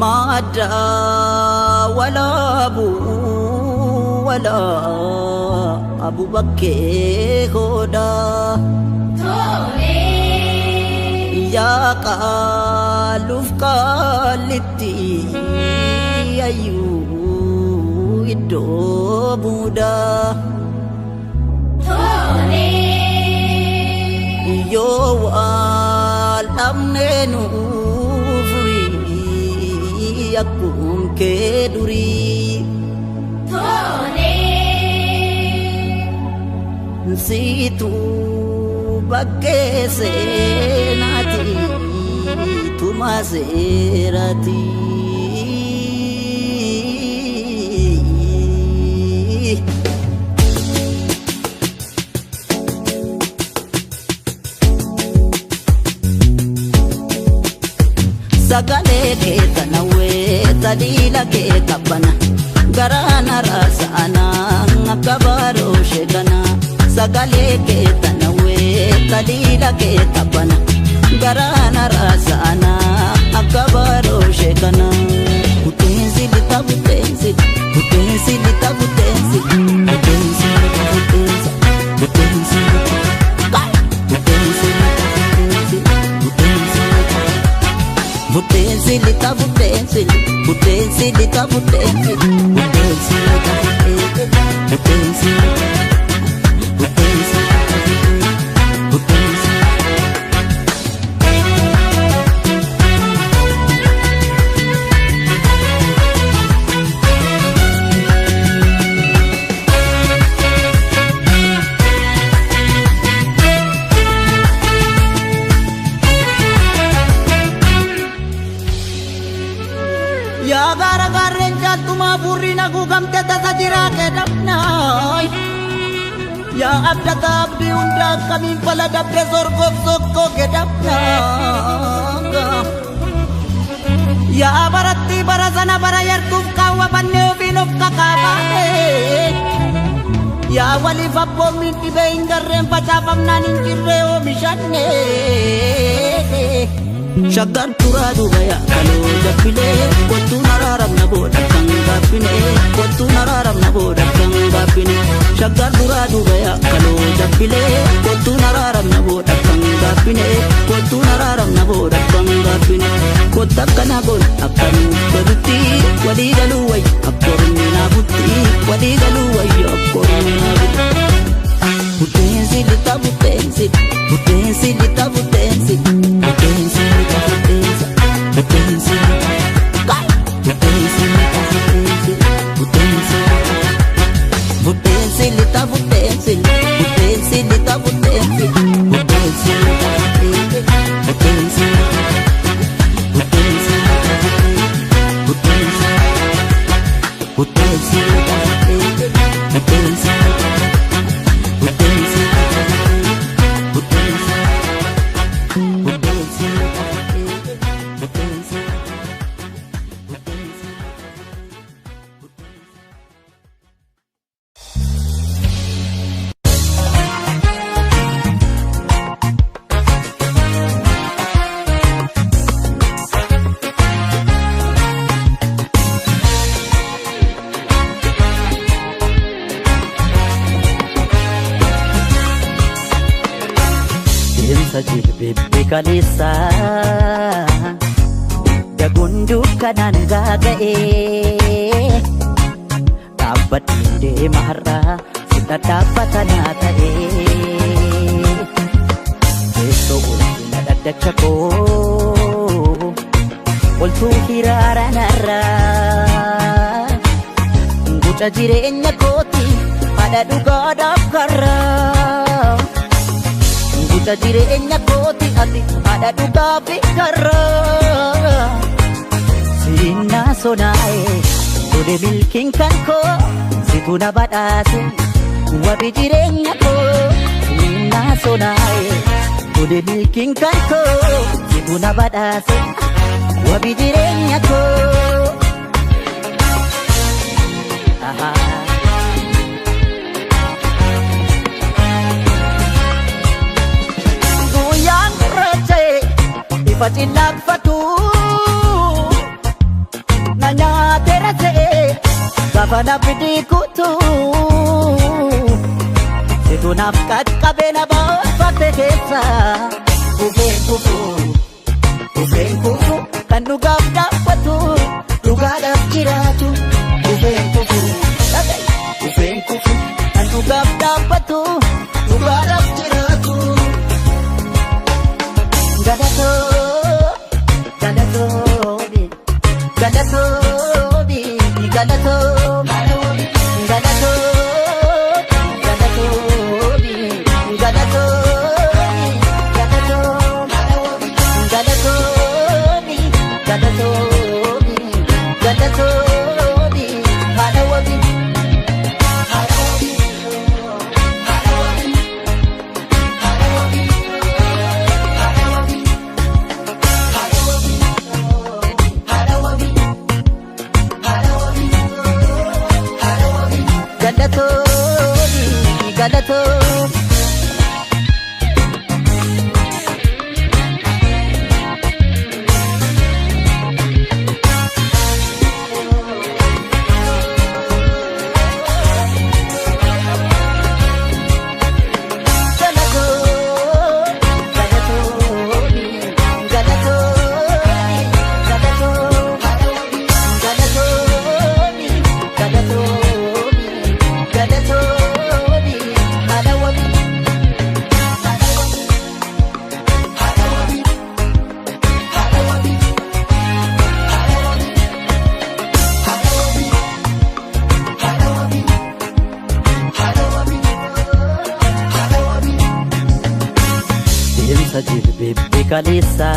Madda walaabu walaa abu bakkee goodaa. Yaa qaaluuf qaalitti ayyuu iddoo buudaa. Yoo wal dhabnee nuu furii akkum kee durii. Siitu bakkee seenaati tuma seeraati. Sagalee kee tanawwee taliila kee qabbana garaana raasa'ana akka baaroo sheekana. Sagalee kee tanawwee taliila kee qabbana garaana raasa'ana akka baaroo sheekana. Buteensi lixa buteensi buteensi lixa buteensi buteensi lixa buteensa buteensi lixa buteensi lixa buteensi buteensi lixa. Buteensi lixa buteensi buteensi lixa buteensi buteensi lixa buteensi buteensi buteensi. Yaa gaara gaarreen caaltumaa furrii naguugamte tasa jiraa keedhamnaay. Yaa abdata abdii hunda akkamiin fala dabde sorgoof sokkoo keedhamnaa. Yaa baratti bara sana bara yartuuf kaawwa bannee ofiin of kakaabaane. Yaa waliif abboommiin dhibee hin garreen facaafamnaan hin jirree oomishanne. Shaggar turaa duuba yaakaloo jabbilee kottuun araaramna booda kan gaabbinee kottuun araaramna booda kan gaabbinee shaggar turaa duuba yaakaloo jabbilee kottuun araaramna booda kan gaabbinee kottuun araaramna booda kan gaabbinee kotta akkana goon akka nuuf tolutti walii galuu wayya akkormi naabutti walii galuu wayya akkormi naabutti. Buteensi lixa buteensi buteensi lixa buteensi buteensi lixa buteensa buteensi lixa buteensi lixa buteensi buteensi buteensi lixa buteensi buteensi lixa buteensi buteensi lixa buteensi buteensi buteensi buteensi lixa buteensi buteensi buteensi buteensi buteensi buteensi. Deemsa jilbeebbe kaleessa daguun dukkanaan gaaga'ee dhaabbadheen deema har'aa si dhadhaabbata naa ta'ee teessoo ulfina dhaddacha koo oltuu hiraara narraa guca jireenya kooti haadha dhugaadhaaf karraa. Guca jireenya kooti ati haadha dhugaa fi karraa. Sirina sonaa'e tole milkiin kan koo situ na badhaase wabi jireenya koo. Sirina sonaa'e Tole milkiin kan koo situ na badhaase wabii jireenya koo. Guyyaan gurraacha'e ifa cillaaqfatu na nyaateera se'e gaafa na fidii kutu situ naaf qaqqabe na baafate keessa kufeen kufu kufeen kufu kan dhugaaf dhaabbatu dhugaadhaaf jiraatu kufeen kufu kufeen kufu kan dhugaaf dhaabbatu dhugaadhaaf jiraatu. Galatoo, galatoomi, galatoomi, galatoomi, galatoo, galatoomi, galatoomi, galatoomi, galatoomi, galatoomi, galatoomi, haadha wabii. Haadha wabii, haadha wabii, haadha wabii, haadha wabii. Galatoomi, galatoomi. Galatoomi, galatoomi, galatoomi, galatoomi, galatoomi, galatoomi, galatoomi, haadha wabii. Haadha wabii, haadha wabii, haadha wabii, haadha wabii, haadha wabii, haadha wabii, haadha wabii. Deemsa jilbeebbi kaleessa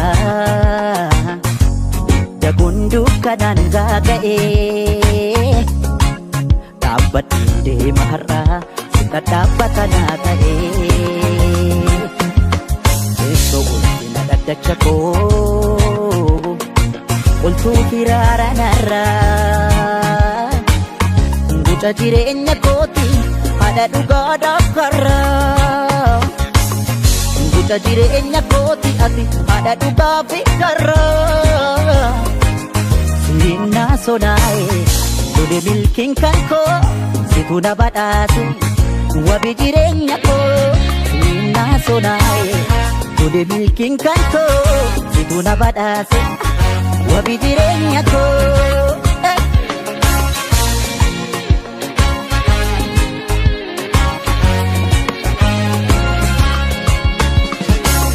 Daguun dukkanaan gaaga'ee dhaabbadhee deema har'aa si dhadhaabbata naa ta'ee teessoo ulfina dhaddacha koo oltuu firaara narraa guca jireenya kooti haadha dhugaadhaaf karraa. Guca jireenya kooti ati haadha dhugaa fi karraa. Sirna sonaa'e lole milkiin kan koo situ na badhaase wabii jireenya koo. Sirna sonaa'e lole milkiin kan koo situ na badhaase wabii jireenya koo.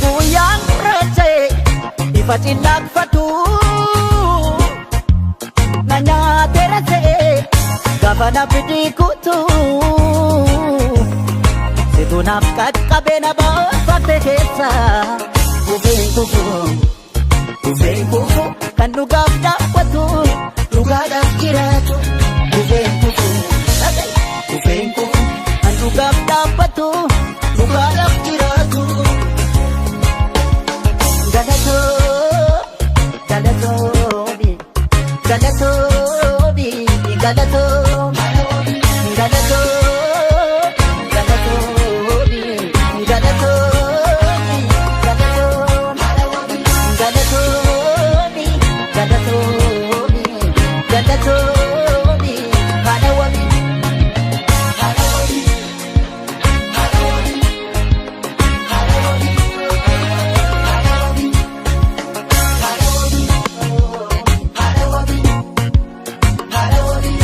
Guyyaan gurraacha'e ifa cillaaqfatu na nyaateera se'e gaafa na fidii kutu situ naaf qaqqabe na baafate keessa kufeen kufu kufeen kufu kan dhugaaf dhaabbatu dhugaadhaaf jiraatu kufeen kufu kufeen kufu kan dhugaaf dhaabbatu dhugaadhaaf jiraatu. Galatoo, galatoomi, galatoomi, galatoomi, galatoo, galatoomi, galatoomi, galatoomi, galatoomi, galatoomi, galatoomi, haadha wabii. Haadha wabii, haadha wabii, haadha wabii, haadha wabii, haadha wabii, haadha wabii, haadha wabii, haadha wabii.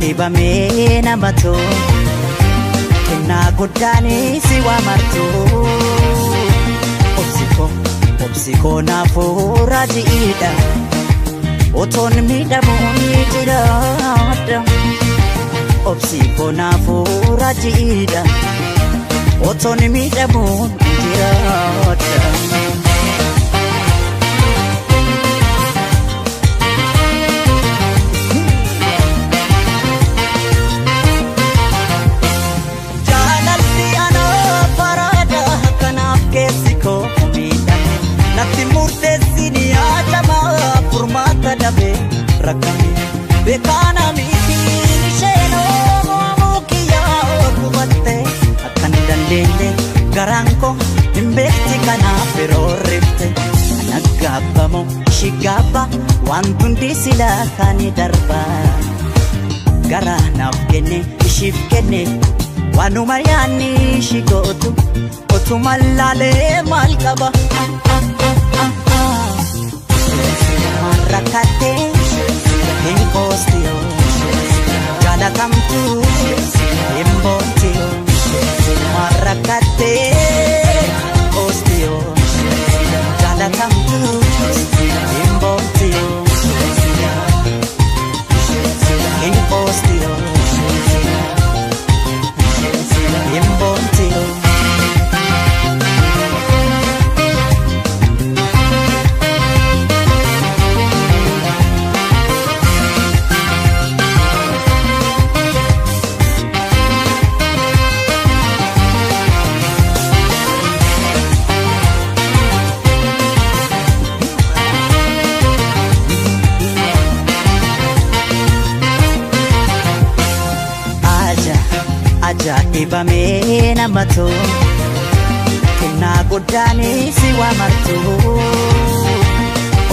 Ajaa'ibamee namatu kennaa guddaanis si waamartu. Obsikoo obsikoo naafuu raajiidha otoon miidhamuun jiraadha. Obsikoo naafuu raajiidha otoon miidhamuun jiraadha. Jaalalli anoo faraada kanaaf keessi koo miidhame natti murteessin yaadama furmaata dhabe rakkame beekaana mitiin isheen oomuu kiyyaa qubatte akkan dandeenye garaan koo hin beekti kanaaf yeroo rifte ana gaabbamoo ishii gaabba waan hundi silaa kaani darbaa. Gara naaf kenne ishiif kenne waanuma yaanni ishi gootu otuma laalee maal qaba. Rakkattee hin qoostiyoo jaalatamtu hin boontiyoo rakkattee qoostiyoo jaalatamtu hin boontiyoo. Hin qoostiyoo hin boontiyoo. Aja ajaa'ibamee namatu kennaa guddaanis si waamartu.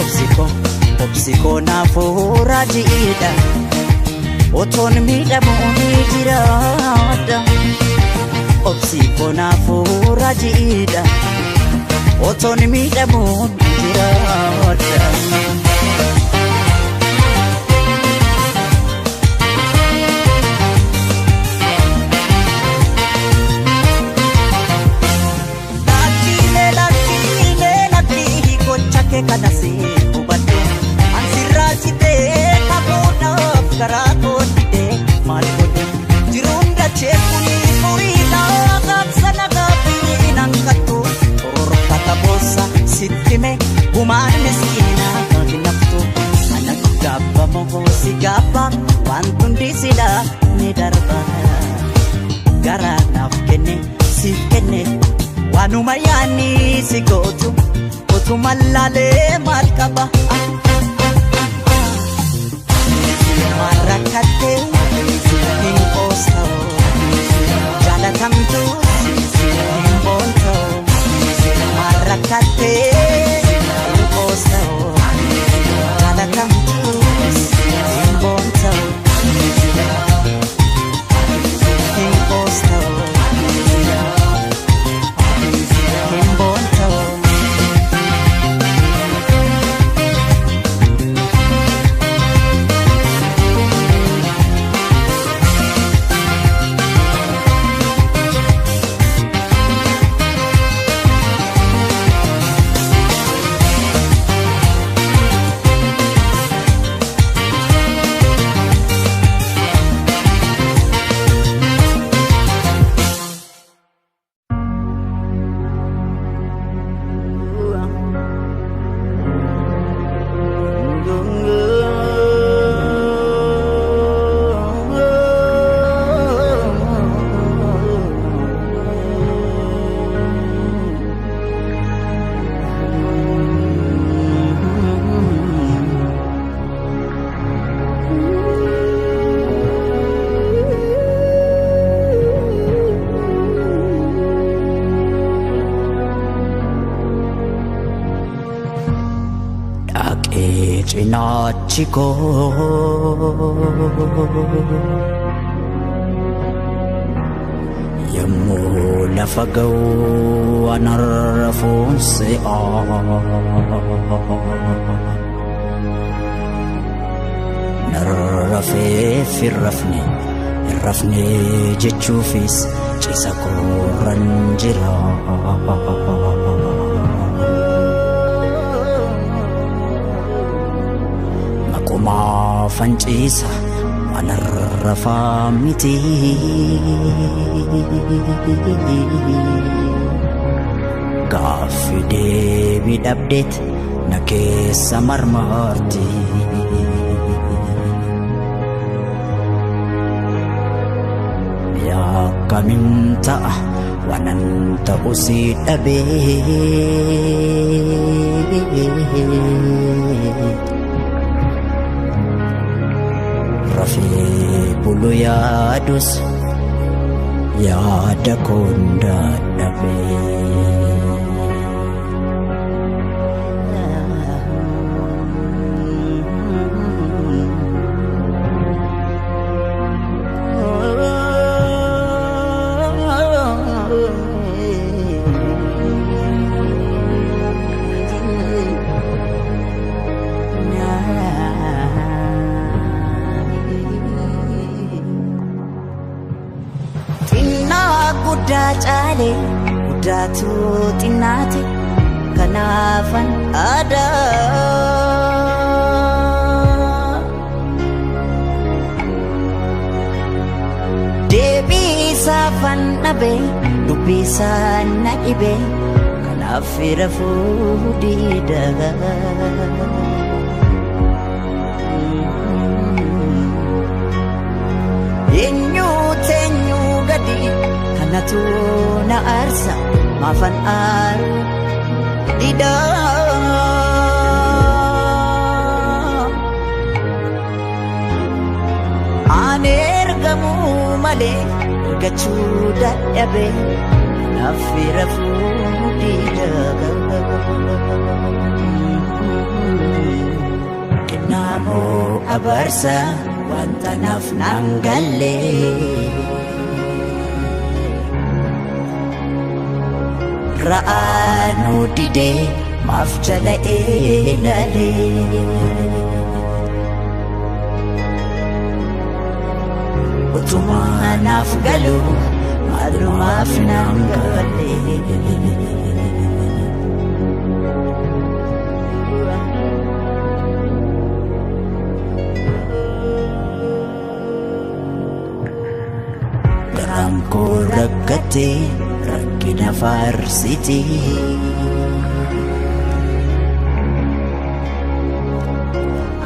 Obsikoo obsikoo naafuu raajiidha otoon miidhamuun jiraadha. Obsikoo naafuu raajiidha otoon miidhamuun jiraadha. Lakkiilee lakkiilee lakkii gocha kee kana si hubadhu. Ansirraa citee qabuudhaaf karaa koo didee maal godhu. Jiruun dachee kuni furiidha gaabsa nagaa fi nan kattu. Tororfata boossa sitti mee gumaan miskiinaa hin haftu. Ana gaabbamoo si gaabba waan hundi silaa ni darba. Gara naaf kenne siif kenne waanuma yaanni si gootu otuma laalee maal qaba. Rakkattee hin qoosta'u jaalatamtu hin boonta'u rakkattee hin qoosta'u jaalatamtu hin boonta'u hin qoosta'u hin boonta'u. Dhaqee cinaachi koo yommuu lafa ga'u anarrafuun se'a. Rafeef hin rafne, hin rafne jechuufis ciisa koorran jira. Maqumaafan ciisa waan rafaa miti. Gaaffi deebii dhabdeet na keessa marmarti. Akkamiin ta'a waanan ta'u si dhabee. Rafee bulu yaadus yaada koon dadhabee. Guddaa caale guddaatu xinnaate kanaafan aadaa. Deebii isaafan dhabe dubbii isaa na dhibe kanaaf rafuu diida. Eenyu teenyu gadi kanatu na aarsa maafan aaru dida. Ani ergamuu malee argachuu dadhabe kanaaf rafuu dida. Kennaamoo abarsa wanta naaf naan galle. Ra'aanuu didee maaf jala eelaalee. Utumaa naaf galu maalumaaf naan galle. Garaan koo rakkatee rakkina faarsiti.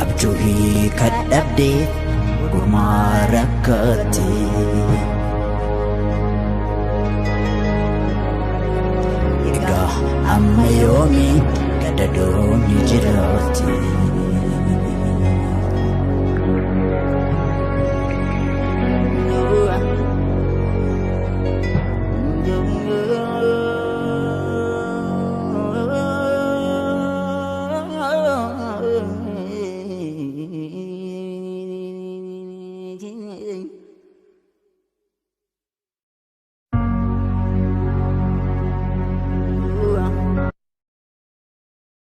Abjuu hiika dhabdee gurmaa rakkate. Egaa amma yoomiitti gadadoon jiraatti?